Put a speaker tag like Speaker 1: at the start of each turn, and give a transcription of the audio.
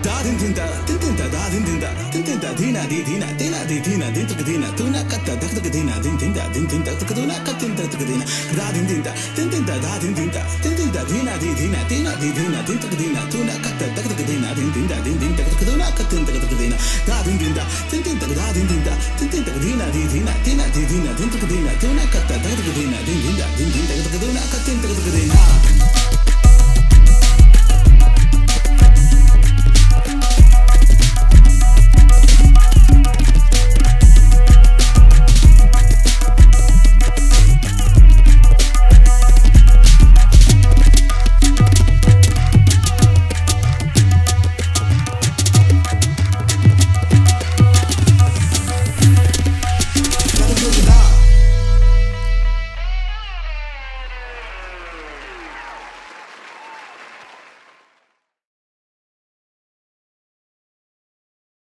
Speaker 1: Da din din da din din da da din din da din din da dina di dina dina di dina din tuk dina tuna katta dak tuk dina din din da din din da tuk tuna katin da tuk dina da din din da din din da da din din da din din da dina di dina dina di dina din tuk dina tuna katta dak tuk dina din din da din din da tuk tuna katin da tuk dina da din din da din din da da din din da din din da dina di dina dina di dina din tuk dina tuna katta dak tuk dina din din da din din da tuk tuna katin da tuk dina.